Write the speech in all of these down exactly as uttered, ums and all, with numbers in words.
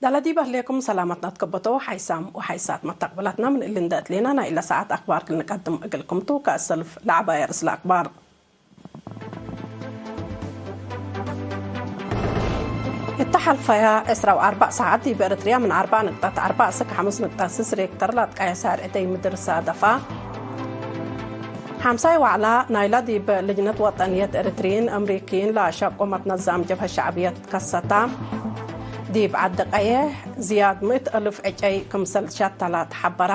ዳለ ዲብ ህሌኩም ሰላመትነ ትከበቶ ሓይሳም ወሓይሳት መተቅብላትና፣ ምን እሊ እንዴ እትሌና ናይ እለ ሰዓት አክባር ክል ንቀድም እግልኩም ቱ። ከእሰልፍ ለዐባይ ርእስ ለአክባር። እተ ሐልፈያ ዕስራ ወአርበዕ ሰዓት ዲብ ኤረትርያ ምን አርበዕ ንቅጠት አርበዕ እስክ ሐምስ ንቅጠት ስስ ሬክተር ለአትቃየሰ አርዕደይ ምድር ሳደፋ። ሐምሳይ ዋዕላ ናይላ ዲብ ልጅነት ወጠንየት ኤረትርይን አምሪክይን ለአሸቁ መትነዛም ጀብሀት ሸዕብየት ከሰታ። ዲብ ዐዲ ቀዬሕ ዝያድ ምእት እልፍ ዕጨይ ክምሰል ሸተላ ተሐበራ።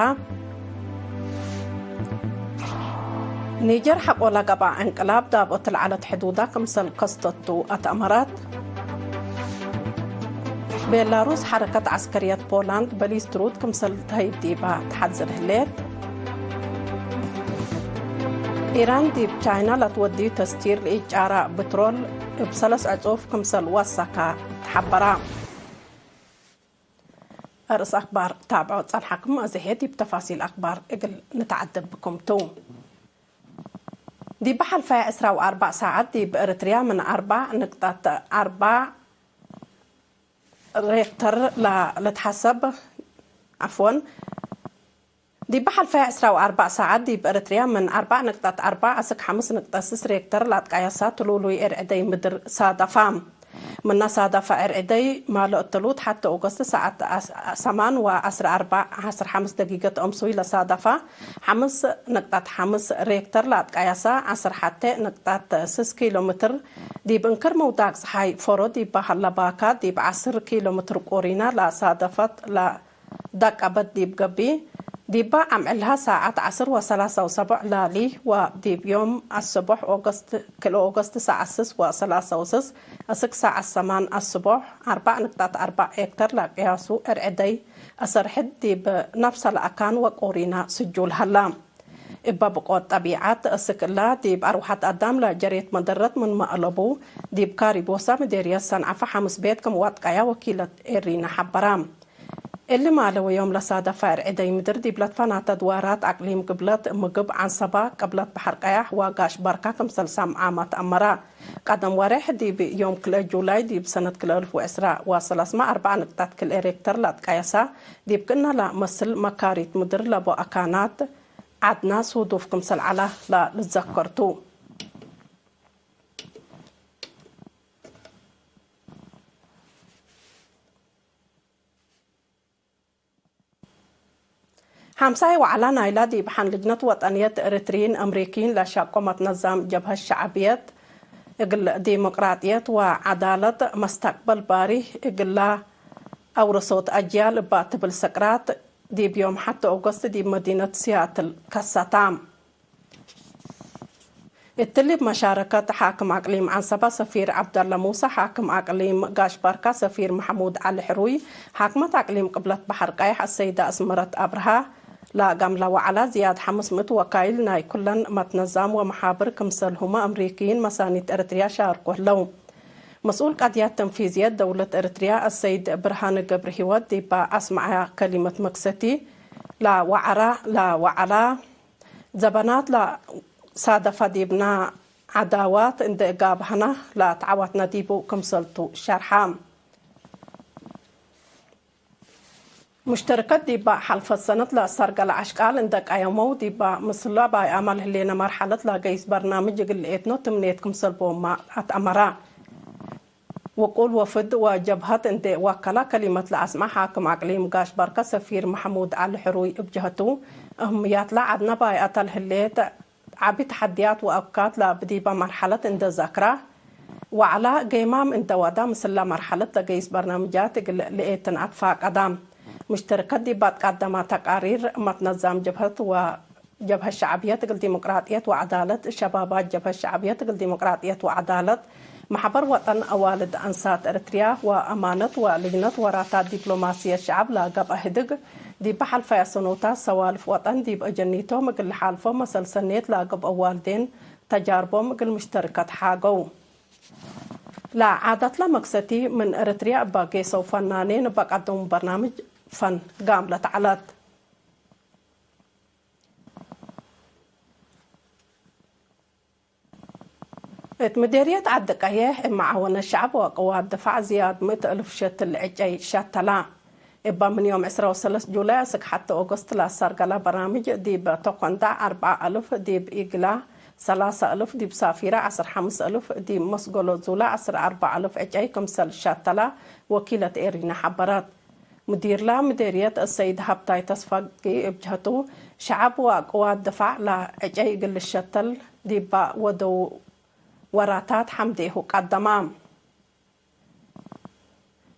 ኒጀር ሐቆ ለገብአ እንቅላብ ዳብኦት ለዐለት ሕዱዳ ክምሰል ከስተቱ አትአመረት። ቤላሩስ ሐረከት ዐስከርየት ፖላንድ በሊስ ትሩድ ክምሰል ተህይብ ዲባ ተሐዝር ህሌት። ኢራን ዲብ ቻይና ለትወድዩ ተስቲር ለኢጫራ ብትሮል እብ ሰለስ ዕጹፍ ክምሰል ወሰከ ተሐበራ። አርእስ አክባር ታብዖ ጸንሐኩም፣ አዜ ዲብ ተፋሲል አክባር እግል ንትዐደብ ብኩም ቱ። ዲብ ሐልፈየ ዕስራ ወአርበዕ ሰዓት ዲብ ኤረትርያ ምን አርበዕ ንቅጠት አርበዕ ሬክተር ለ-፣ ለትሐሰብ፣ ዐፍወን፣ ዲብ ሐልፈየ ዕስራ ወአርበዕ ሰዓት ዲብ ኤረትርያ ምን አርበዕ ንቅጠት አርበዕ አስክ ሐምስ ንቅጠት ስስ ሬክተር ለአትቃየሳ ትሉሉይ ኤርዕደይ ምድር ሳደፋ። ምነ ሳደፈ ኤርዕደይ ማሎ እትሉ፣ ተሐቴ ኦገስት ሰዓት አስ-፣ ሰማን ወዐስር አርበዕ ዐስር ሐምስ ደቂቀት አምሱይ ለሳደፈ ሐምስ ንቅጠት ሐምስ ሬክተር ለአትቃየሳ ዐስር ሐቴ ንቅጠት ስስ ኪሎ ሜትር ዲብ እንክር ምውዳቅ ጸሓይ ፎሮ ዲብ በሀል ለባካ ዲብ ዐስር ኪሎ ሜትር ቁሪና ለሳደፈት ለ-፣ ደቀበት ዲብ ገብእ፣ ዲባ አምዕልሃ ሳዐት ዐስር ወሰላሳ ወሰቦዕ ላሊ ወዲብ ዮም አስቦሕ ኦገስት፣ ክልኤ ኦገስት ሳዐት ስስ ወሰላሳ ወስስ እስክ ሳዐት ሰማን አስቦሕ፣ አርበዕ ንቅጠት አርበዕ ሄክተር ለቅያሱ እርዕደይ አሰርሕድ ዲብ ነፍሰ ለአካን ወቆሪና ስጁል ሀላ። እበ ብቆት ጠቢዐት እስክ እላ ዲብ አርወሐት አዳም ለጀሬት መደረት ምንመ አለቡ፣ ዲብ ካሪቦሳ ምዴርየት ሰንዐፈ ሐምስ ቤት ክም ወጥቀያ ወኪለት ኤሪና ሐበራ። እሊ ማለ ወዮም ለሳደፈ እርዕደይ ምድር ዲብ ለትፈናተ ድዋራት አቅሊም ቅብለት ምግብ ዐንሰባ፣ ቅብለት በሐር ቀያሕ ወጋሽ በርካ ክምሰል ሰምዓመ ተአመረ። ቀደም ወሬሕ ዲብ ዮም ክልኤ ጁላይ ዲብ ሰነት ክልኤ አልፍ ወዕስራ ወሰለስመ አርበዕ ንቅጠት ክልኤ ሬክተር ለአትቀየሰ ዲብ ክእነ ለመስል መካሪት ምድር ለቦ አካናት ዐድናስ ውዱፍ ክምሰል ዐለ ለልትዘከር ቱ። ሐምሳይ ወዐላ ናይላ ዲብ ሐን ልጅነት ወጠንየት ኤረትርይን አምሪክይን ለሸቆመት ነዛም ጀብሀት ሸዕብየት እግል ዲሞቅራጥየት ወዐዳለት መስተቅበል ባሪህ እግላ አውረሶት አጅያል እባ ትብል ስቅራት ዲብ ዮም ሐቴ ኦገስት ዲብ መዲነት ሲያትል ከሰታ። እትሊ እብ መሻረከት ሓክም አቅሊም ዐንሰባ ሰፊር ዐብደለ ሙሰ፣ ሓክም አቅሊም ጋሽ ባርካ ሰፊር መሐሙድ ዐሊ ሕሩይ፣ ሓክመት አቅሊም ቅብለት በሐር ቀይሕ አሰይደ አስመረት አብርሃ፣ ለአጋምላ ወዐላ ዝያድ ሐምስ ምእት ወካይል ናይ ኩለን መትነዛም ወመሓብር ክምሰልሁመ አምሪክይን መሳኒት ኤረትርያ ሻርኮ ህለው። መስኡል ቀድያት ተንፊዝየት ደውለት ኤረትርያ አሰይድ ብርሃነ ገብረሂወት ዲባ አስመዐያ ከሊመት መክሰቲ፣ ለወዐራ ለወዐላ ዘበናት ለሳደፈ ዲብና ዐዳዋት እንዴ ጋብሀና ለአትዓወትና ዲቡ ክምሰልቱ ሸርሐ። ሙሽተረከት ዲባ ሐልፈት ሰነት ለአሰርገለ አሽቃል እንዴ ቀየመው ዲባ ምስላ ባይ አማል ህሌነ መርሐለት ለገይስ በርናምጅ እግል ልኤትኖ ትምኔት ክምሰል ቦማ አትአመራ። ውቁል ወፍድ ወጀብሀት እንዴ ወከላ ከሊመት ለአስመዕ ሓክም አቅሊም ጋሽ በርከ ሰፊር መሐሙድ ዐሊ ሕሩይ እብ ጀሀቱ፣ እህምያትለ ዐድነ ባይአተ ለህሌት ዐቢ ተሐድያት ወአብካት ለብዲበ መርሐለት እንዴ ዘክራ፣ ወዐላ ጌማም እንዴ ወዳ ምስለ መርሐለት ለገይስ በርናምጃት እግል ልኤትን አትፋቀዳ። ሙሽተረከት ዲብ አትቀደማ ተቃሪር መትነዛም ጀብሀት ወ ጀብሀት ሸዕብየት እግል ዲሞቅራጥየት ወዐዳለት፣ ሸባባት ጀብሀት ሸዕብየት እግል ዲሞቅራጥየት ወዐዳለት፣ መሕበር ወጠን አዋልድ አንሳት ኤረትርያ ወአማነት ወልጅነት ወራታት ዲፕሎማስየት ሸዐብ ለገብአ ህድግ፣ ዲብ ሐልፈየ ሰኖታት ሰዋልፍ ወጠን ዲብ አጀኒቶም እግል ለሓልፎ መሰል ሰኔት ለገብአ ዋልዴን ተጃርቦም እግል ሙሽተረከት ሓገው። ለዓዳትለ መክሰቲ ምን ኤረትርያ እበ ጌሰው ፈናኔን እበ ቀደሙ በርናምጅ ፈን ጋምለት ዐለት። እት ምዴርየት ዐዲ ቀየሕ እብ መዓወነት ሸዐብ ወቅዋት ድፋዕ ዝያድ ምእት እልፍ ሸትል ዕጨይ ሸተላ። እበ ምን ዮም ዕስራ ወሰለስ ጁላይ አስክ ሐቴ ኦገስት ለአሰርገላ በራምጅ፣ ዲብ ቶኮንዳዕ አርበዓ አልፍ፣ ዲብ ኢግላ ሰላሳ አልፍ፣ ዲብ ሳፊራ ዐስር ሐምስ አልፍ፣ ዲብ መስገሎ ዙላ ዐስር አርበዓ አልፍ ዕጨይ ክምሰል ሸተላ ወኪለት ኤሪና ሐበረት። ሙዲርላ ምዴርየት አሰይድ ሀብታይ ተስፋጊ እብ ጀህቱ፣ ሸዐብ ወቅዋት ድፋዕ ለዕጨይ እግል ልሸተል ዲባ ወደው ወራታት ሐምዴሁ ቀደማ።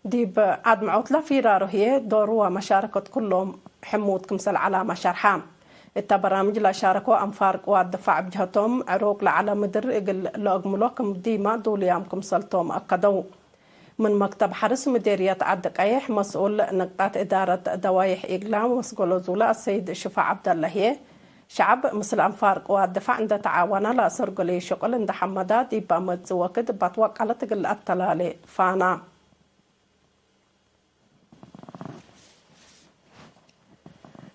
ዲብ አድምዖት ለፊራሮ ህዬ ዶሩ ወመሻረከት ኩሎም ሕሙድ ክምሰል ዐላመ ሸርሐ። እተ በራምጅ ለሻረኮ አንፋር ቅዋት ድፋዕ እብ ጀህቶም፣ ዕሩቅ ለዐለ ምድር እግል ለአግምሎ ክም ዲማ ዱልያም ክምሰልቶም አከደው። ምን መክተብ ሐርስ ምዴርየት ዐዲ ቀየሕ መስኡል ንቅጣት እዳረት ደዋይሕ ኢግላ መስገሎ ዙላ አሰይድ ሽፋዕ ዐብደለ ህዬ፣ ሸዐብ ምስል አንፋር ቅዋት ድፋዕ እንደ ተዓወነ ለአሰርገለዩ ሸቁል እንደ ሐመዳ ዲብ መጽእ ወክድ እባት ወቃለት እግል ለአተላሌ ፋና።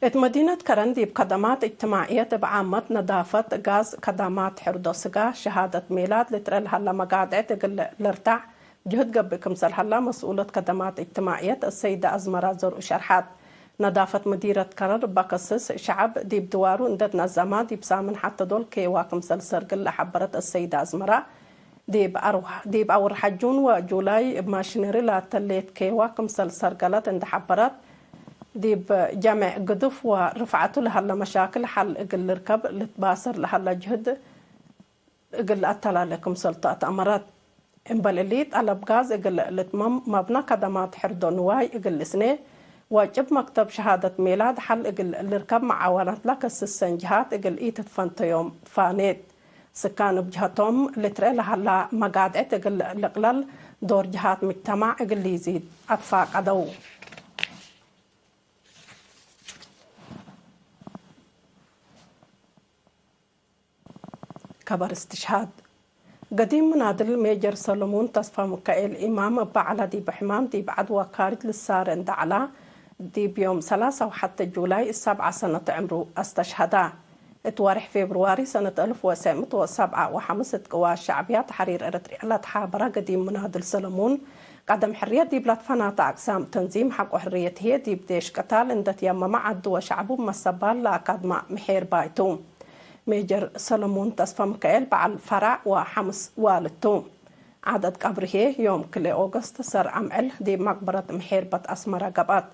እት መዲነት ከረን ዲብ ከደማት እጅትማዕየት እብ ዓመት ነዳፈት፣ ጋዝ፣ ከደማት ሕርዶ ስጋ፣ ሸሃደት ሜላድ ልትረኤ ለሀለ መጋድዕት እግል ልርታዕ ጅህድ ገብእ ክምሰል ሀላ መስኡለት ከደማት እጅትማዕየት አሰይደ አዝመራ ዘርኡ ሸርሐት። ነዳፈት መዲረት ከረን እበ ከስስ ሸዐብ ዲብ ድዋሩ እንደ ትነዘማ ዲብ ሳምን ሐቴ ዶል ኬዋ ክምሰል ሰርግል ለሐበረት አሰይደ አዝመራ፣ ዲብ አርወ-፣ ዲብ አውርሐ ጁን ወጁላይ እብ ማሽነሪ ላተ ሌት ኬዋ ክምሰል ሰርገለት እንደ ሐበረት፣ ዲብ ጀሜዕ ግዱፍ ወርፍዐቱ ለሀለ መሻክል ሐል እግል ልርከብ ልትባሰር ለሀለ ጅህድ እግል ለአተላሌ ክምሰልቱ አትአመረት። እምበል እሊ፣ ጠለብ ጋዝ እግል ልትመም መብነ ከደማት ሕርዶ ንዋይ እግል ልስኔ ወጭብ መክተብ ሸሃደት ሜላድ ሐል እግል ልርከብ መዓወናት ለከስሰን ጀሃት እግል ኢትትፈንተዮም ትፋኔት። ስካን እብ ጀሀቶም፣ ልትረኤ ለሀላ መጋድዕት እግል ልቅለል፣ ዶር ጀሃት ምጅተማዕ እግል ሊዚድ አትፋቀደው። ከበር እስትሽሃድ። ገዲም ምናድል ሜጀር ሰለሙን ተስፋ ምካኤል ኢማም እበ ዐለ ዲብ ሕማም ዲብ ዐድ ወካርጅ ልሳረ እንደ ዐላ፣ ዲብ ዮም ሰላሳ ወሐቴ ጁላይ እብ ሰብዐ ሰነት ዕምሩ አስተሽሀዳ። እት ወርሕ ፌብርዋሪ ሰነት አልፍ ወትሰዕ ምእት ወሰብዓ ወሐምስ እት ቅዋት ሸዕብያት ተሕሪር ኤረትርያ ለተሓበረ ገዲም ምናድል ሰለሙን፣ ቀደም ሕርየት ዲብ ለትፈናተ አቅሳም ተንዚም ሐቆ ሕርየት ህዬ ዲብ ዴሽ ቅታል እንደ ትየመመ ዐዱ ወሸዕቡ መሰባል ለአካድማ ምሔርባይ ቱ። ሜጀር ሰለሙን ተስፋ ሚካኤል በዐል ፈራዕ ወሐምስ ዋልድ ቱ። ዓደት ቀብሪ ህዬ ዮም ክልኤ ኦገስት ሰር አምዕል ዲብ መቅበረት ምሔርበት አስመረ ገብአት።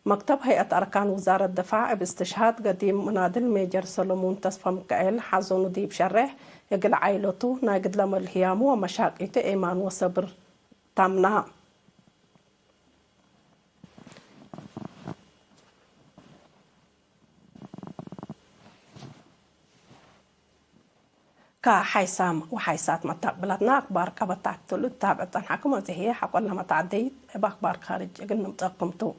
መክተብ ሀይአት አርካን ውዛረት ድፋዕ እብ እስትሽሃድ ገዲም ምናድል ሜጀር ሰለሙን ተስፋ ሚካኤል ሐዘኑ ዲብ ሸሬሕ፣ እግል ዓኢለቱ ናይ ግድለ መልህያሙ ወመሻቂቱ ኤማን ወሰብር ተምና። ከሓይሳም ወሓይሳት መታቅብላትና አክባር ቀበታት ቱ ልታብዕ ጸንሐኩም። አዜ ህዬ ሐቆለ መተዓደይት እብ አክባር ካርጅ እግል ንምጸኩም ቱ።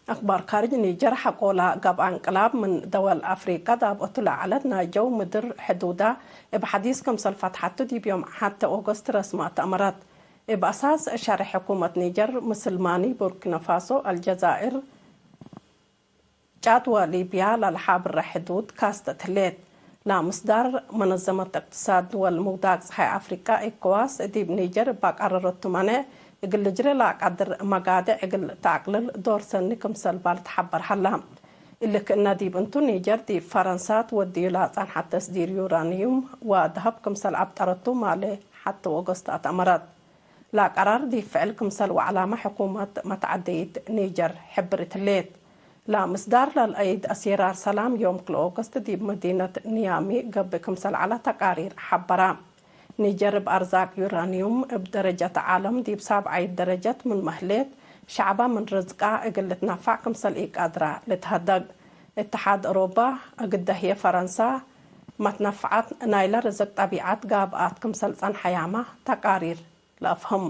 አክባር ካርጅ። ኒጀር ሐቆላ ገብአ እንቅላብ ምን ደወል አፍሪቀ ዳብአቱ ለዐለት ናይ ጀው ምድር ሕዱዳ እብ ሐዲስ ክምሰል ፈትሐቱ ዲብ ዮም ሐቴ ኦገስት ረስመ ተአመረት። እብ አሳስ ሸርሕ ሕኩመት ኒጀር፣ ምስል ማሊ፣ ቡርኪናፋሶ፣ አልጀዛይር፣ ጫድ ወሊብያ ለለሓብረ ሕዱድ ካስተት ህሌት። ለምስዳር መነዘመት እቅትሳድ ድወል ምውዳቅ ጸሓይ አፍሪቃ፣ ኤኮዋስ፣ ዲብ ኒጀር እብ አቀረረቱ መኔዕ፣ እግል ልጅሬ ለአቀድር መጋድዕ እግል ተአቅልል ዶር ሰኒ ክምሰል ባልትሐበር ሀላ። እሊ ክእነ ዲብ እንቱ፣ ኒጀር ዲብ ፈረንሳ ትወድዩ ለጸንሐት ተስዲር ዩራንዩም ወደሀብ ክምሰል አብጠረቱ ማሌ ሐቴ ኦገስት አትአመረት። ለቀራር ዲብ ፍዕል ክምሰል ወዐላመ ሕኩመት መትዐደይት ኒጀር ሕብርት ህሌት። ለምስዳር ለልአይድ አሴራር ሰላም ዮም ክልኤ ኦገስት ዲብ መዲነት ንያሚ ገብእ ክምሰል ዐለ ተቃሪር ሐበራ። ኒጀር እብ አርዛቅ ዩራንዩም እብ ደረጀት ዓለም ዲብ ሳብዓይት ደረጀት ምንመ ህሌት፣ ሸዕባ ምን ርዝቃ እግል ልትነፋዕ ክምሰል ኢቃድራ ልትሀደግ። እትሓድ አውሮባ፣ እግደ ህዬ ፈረንሳ፣ መትነፍዓት ናይለ ርዝቅ ጠቢዐት ጋብአት ክምሰል ጸንሐያመ ተቃሪር ለአፍህም።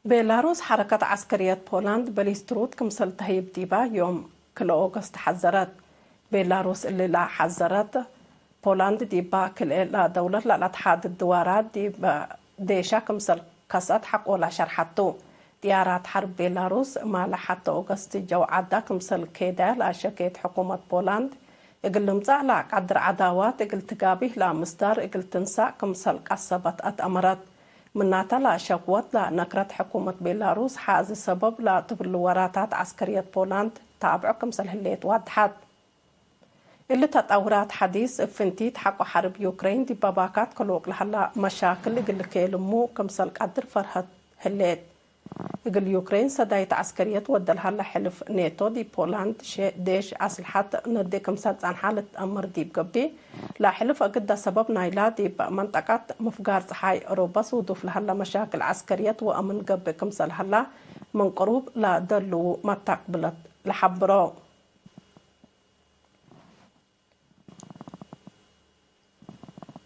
ቤላሩስ ሐረከት ዐስከርየት ፖላንድ በሊስትሩት ክምሰል ተህይብ ዲባ ዮም ክልኤ ኦገስት ሐዘረት። ቤላሩስ እሊ ለሐዘረት ፖላንድ ዲባ ክልኤ ለደውለት ለለአትሓድድ ድዋራት ዲብ ዴሻ ክምሰል ከስአት ሐቆላ ሸርሐቱ። ጥያራት ሐርብ ቤላሩስ ማለ ሐቴ ኦገስት ጀው ዐዳ ክምሰል ኬደ ለአሸኬት ሕኩመት ፖላንድ፣ እግል ልምጸእ ለአቀድር ዐዳዋት እግል ትጋቢህ ለአምስዳር እግል ትንሳእ ክምሰል ቀሰበት አትአመረት። ምናተ ለአሸክወት ለነክረት ሕኩመት ቤላሩስ ሐዚ ሰበብ ለትብሉ ወራታት ዐስከርየት ፖላንድ ታብዖ ክምሰል ህሌት ዋድሐት። እሊ ተጠውራት ሐዲስ እብ ፍንቲት ሐቆ ሐርብ ዩክሬን ዲብ ባካት ክሉቅ ለሀላ መሻክል እግል ልኬልሙ ክምሰል ቀድር ፈርሀት ህሌት። እግል ዩክሬን ሰዳይት ዐስከርየት ወደ ለሀላ ሕልፍ ኔቶ ዲብ ፖላንድ ሼ-፣ ዴሽ አስልሐት ነዴ ክምሰል ጸንሐ ልትአመር ዲብ ገብእ፣ ለሕልፍ እግደ ሰበብ ናይላ ዲብ መንጠቀት ምፍጋር ጸሓይ ሮበስ ውዱፍ ለሀላ መሻክል ዐስከርየት ወአምን ገብእ ክምሰል ሀላ ምን ቅሩብ ለደልዉ መታቅብለት ለሐብሮ።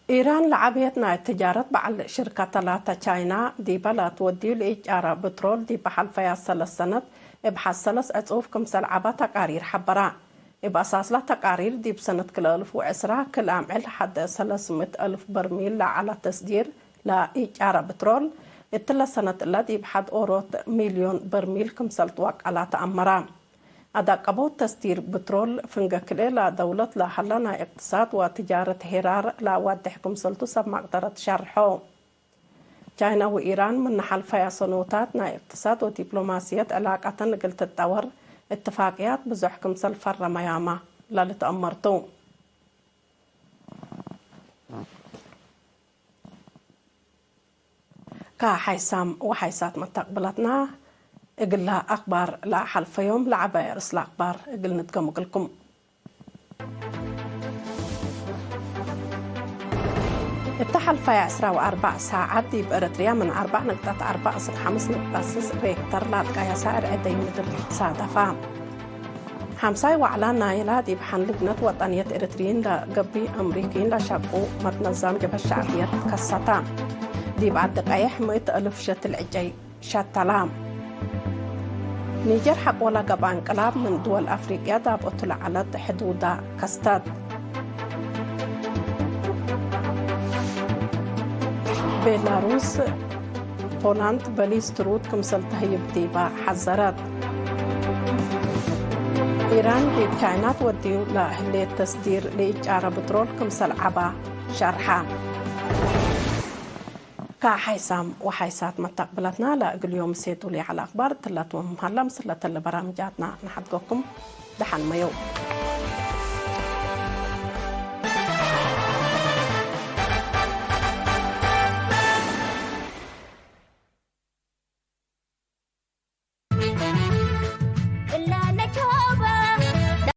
ኢራን ለዐቤት ናይ ትጃረት በዐል ሽርከተ ላተ ቻይና ዲበ ለትወድዩ ለኢጫረ ብትሮል ዲበ ሐልፈያት ሰለስ ሰነት እብ ሐድ ሰለስ ዕጹፍ ክምሰል ዐበ ተቃሪር ሐበራ። እብ አሳስላ ተቃሪር ዲብ ሰነት ክልኤ አልፍ ወዕስራ ክል አምዕል ሐድ ሰለስ ምእት አልፍ በርሚል ለዐለ ተስዲር ለኢጫረ ብትሮል እትለ ሰነት እለ ዲብ ሐድ ኦሮት ሚልዮን በርሚል ክምሰል ትወቀላ ተአመረ። አዳቀቦት ተስዲር ብትሮል ፍንገ ክልኤ ለደውለት ለሀላ ናይ እቅትሳድ ወትጃረት ሄራር ለአዋድሕ ክምሰልቱ ሰብ መቅደረት ሸርሖ። ቻይና ወኢራን ምነ ሐልፈያ ሰኖታት ናይ እቅትሳድ ወዲፕሎማስየት ዕላቀተን እግል ትጠወር እትፋቅያት ብዞሕ ክምሰል ፈረመያመ ለልትአመርቱ። ከሐይሳም ወሐይሳት መተቅብለትና፣ እግለ አክባር ለአሐልፈዮም ለዐበየ ርእስ ለአክባር እግል ንድገሙ እግልኩም። እተ ሐልፈየ ዕስራ ወአርበዕ ሳዐት ዲብ ኤረትርያ ምን አርበዕ ነቅጠት አርበዕ እስክ ሐምስ ነቅጠት ስስ ሬክተር ለአትቀየሰ እርዕደይ ምድር ሳደፋ። ሐምሳይ ወዕላ ናይላ ዲብ ሐን ልጅነት ወጠንየት ኤረትርዪን ለገብእ አምሪክይን ለሸቁ መትነዛም ጀብሀት ሸዕብየት ከሰተ። ዲብ ዐዲ ቀየሕ ምእት አልፍ ሸትል ዕጨይ ሸተላ። ኒጀር ሐቆለ ገብአ እንቅላብ ምን ድወል አፍሪቅያ ዳብአቱ ለዐለት ሕዱዳ ከስተት። ቤላሩስ ፖላንድ በሊስ ትሩድ ክምሰል ተህይብ ዲበ ሐዘረት። ኢራን ዲብ ቻይና ትወድዩ ለህሌት ተስዲር ለኢጫረ ብትሮል ክምሰል ዐባ ሸርሐ። ከሐይሳም ወሐይሳት መተቅብለትና ለእግል ዮም እሴቱ ለዐለ አክባር ትለት ወምህላ ምስለተ ለበራምጃትና ነሐድጎኩም። ደሐን መየው።